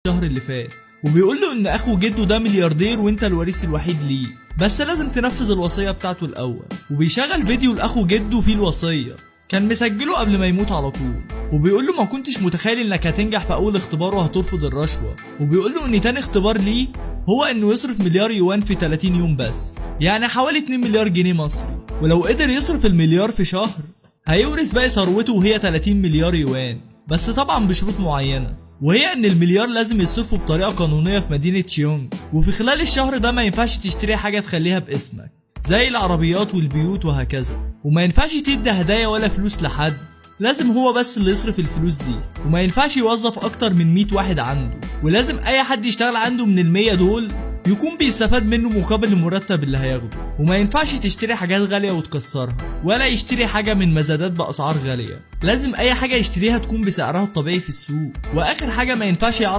الشهر اللي فات، وبيقول له ان اخو جده ده ملياردير وانت الوريث الوحيد ليه، بس لازم تنفذ الوصية بتاعته الاول. وبيشغل فيديو لاخو جده فيه الوصية، كان مسجله قبل ما يموت على طول، وبيقول له ما كنتش متخيل انك هتنجح في اول اختبار وهترفض الرشوة. وبيقول له ان تاني اختبار ليه هو انه يصرف مليار يوان في 30 يوم بس، يعني حوالي 2 مليار جنيه مصري، ولو قدر يصرف المليار في شهر هيورث باقي ثروته وهي 30 مليار يوان، بس طبعا بشروط معينة، وهي ان المليار لازم يصرفه بطريقة قانونية في مدينة شيونج، وفي خلال الشهر ده ما ينفعش تشتري حاجة تخليها باسمك زي العربيات والبيوت وهكذا، وما ينفعش تدي هدايا ولا فلوس لحد، لازم هو بس اللي يصرف الفلوس دي، وما ينفعش يوظف اكتر من 100 واحد عنده، ولازم اي حد يشتغل عنده من ال100 دول يكون بيستفاد منه مقابل المرتب اللي هياخده، وما ينفعش تشتري حاجات غالية وتكسرها، ولا يشتري حاجة من مزادات بأسعار غالية، لازم أي حاجة يشتريها تكون بسعرها الطبيعي في السوق. وآخر حاجة ما ينفعش يعرف